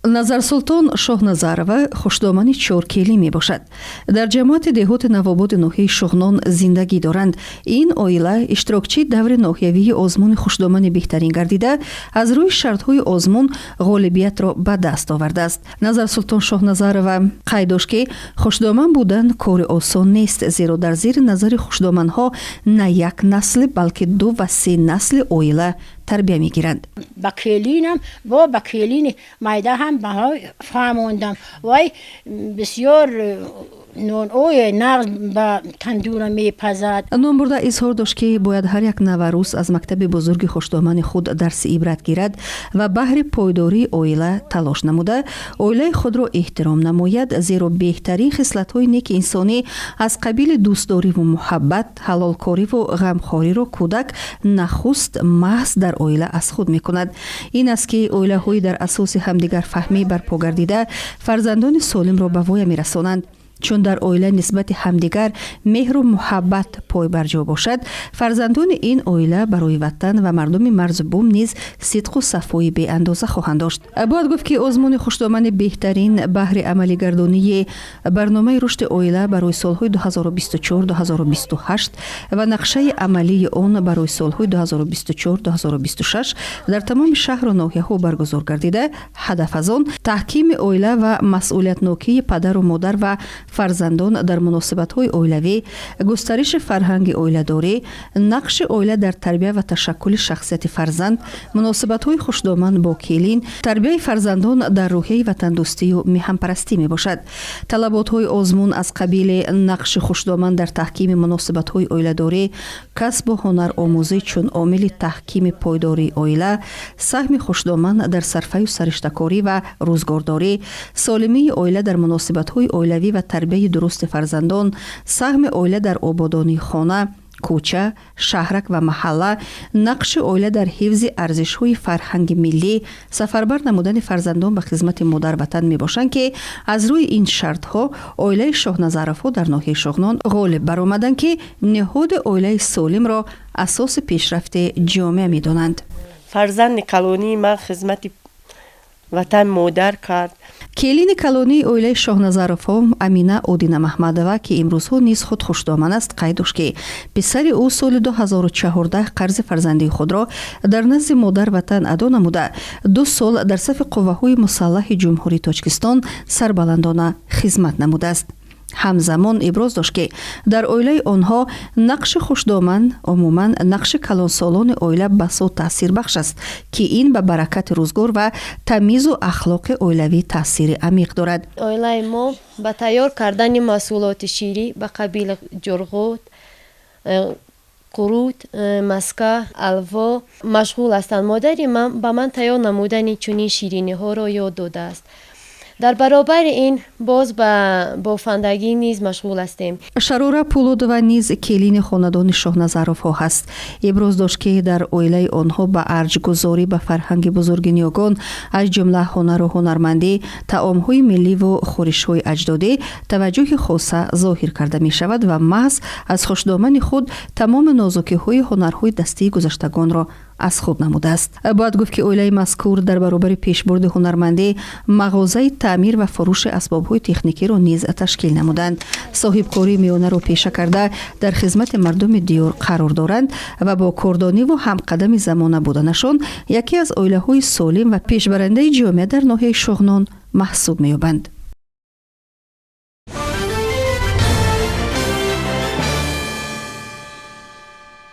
Назарсултон Шоҳназарова хушдомани чоркелӣ мебошад. Дар ҷамоати деҳоти Навободи ноҳияи Шуғнон зиндагӣ доранд. Ин оила иштирокчии даври ноҳиявии озмуни хушдомани беҳтарин гардида, аз рӯи шартҳои озмун ғолибиятро ба даст овардааст. Назарсултон Шоҳназарова қайд дошт, ки хушдоман будан кори осон нест, зеро дар зери назари хушдоманҳо на як насли, балки ду ва се насли оила тарбия мегиранд. Ба келинам бо ба келини майда ҳам баҳо фаҳмондам. Вай бисёр нонҳои нағз ба тандура мепазад. Номбурда изҳор дошт, ки бояд ҳар як наварӯс аз мактаби бузурги хушдомани худ дарси ибрат гирад ва баҳри пойдории оила талош намуда, оилаи худро эҳтиром намояд, зеро беҳтарин хислатҳои неки инсонӣ аз қабили дӯстдориву муҳаббат, ҳалолкориву ғамхориро кӯдак нахуст маҳз дар оила аз худ мекунад. Ин аст, ки оилаҳои дар асоси ҳамдигарфаҳмӣ барпо гардида фарзандони солимро ба воя мерасонанд. Чун дар оила нисбати ҳамдигар меҳру муҳаббат пойбарҷо бошад, фарзандони ин оила барои ватан ва мардуми марзу бум низ сидқу сафои беандоза хоҳанд дошт. Бояд гуфт, ки озмуни хушдомани беҳтарин баҳри амалигардонии барномаи рушди оила барои солҳои 2024-2028 ва нақшаи амалии он барои солҳои 2024-2026 дар тамоми шаҳру ноҳияҳо баргузор гардида, ҳадаф аз он таҳкими оила ва масъулиятнокии падару модар ва фарзандон дар муносибатҳои оилавӣ, густариши фарҳанги оиладорӣ, нақши оила дар тарбия ва ташаккули шахсияти фарзанд, муносибатҳои хушдоман бо келин, тарбияи фарзандон дар рӯҳияи ватандӯстию меҳанпарастӣ мебошад. Талаботҳои озмун аз қабили нақши хушдоман дар таҳкими муносибатҳои оиладорӣ, касбу ҳунаромӯзӣ чун омили таҳкими пойдории оила, саҳми хушдоман дар сарфаю сариштакорӣ ва рӯзгордорӣ, солимии оила дар муносибатҳои оилавӣ ва тарбияи дурусти фарзандон, саҳми оила дар ободонии хона, кӯча, шаҳрак ва маҳалла, нақши оила дар ҳифзи арзишҳои фарҳанги миллӣ, сафарбар намудани фарзандон ба хизмати модарватан мебошанд, ки аз рӯи ин шартҳо оилаи Шоҳназаровҳо дар ноҳияи Шуғнон ғолиб баромаданд, ки ниҳоди оилаи солимро асоси пешрафти ҷомеа медонанд. Фарзанди калонии ман хизмати ватан модар кард. Келини калонии оилаи Шоҳназаровҳо Амина Одина Маҳмадова, ки имрӯзҳо низ худ хушдоман аст, қайд дошт, ки писари ӯ соли 2014 қарзи фарзандии худро дар назди модар ватан адо намуда, 2 сол дар сафи қувваҳои мусаллаҳи Ҷумҳурии Тоҷикистон сарбаландона хизмат намудааст. Ҳамзамон иброз дошт, ки дар оилаи онҳо нақши хушдоман, умуман нақши калонсолони оила басо таъсирбахш аст, ки ин ба баракати рӯзгор ва тамизу ахлоқи оилавӣ таъсири амиқ дорад. Оилаи мо ба тайёр кардани маҳсулоти ширӣ ба қабили ҷурғот, қурут, маска, алво машғул ҳастанд. Модари ман ба ман тайёр намудани чунин шириниҳоро ёд додааст. Дар баробари ин боз ба бофандагӣ низ машғул ҳастем. Шарора Пулодова низ келини хонадони Шоҳназаровҳо ҳаст. Иброз дошт, ки дар оилаи онҳо ба арҷгузорӣ ба фарҳанги бузурги ниёгон, аз ҷумла ҳунару ҳунармандӣ, таомҳои милливу хӯришҳои аҷдодӣ таваҷҷӯҳи хоса зоҳир карда мешавад ва маҳз аз хушдомани худ тамоми нозукиҳои ҳунарҳои дастии гузаштагонро аз худ намудааст. Бояд гуфт, ки оилаи мазкур дар баробари пешбурди ҳунармандӣ мағозаи таъмир ва фурӯши асбобҳои техникиро низ ташкил намуданд. Соҳибкории миёнаро пеша карда, дар хизмати мардуми диёр қарор доранд ва бо кордониву ҳамқадами замона буданашон яке аз оилаҳои солим ва пешбарандаи ҷомеа дар ноҳияи Шуғнон маҳсуб меёбанд.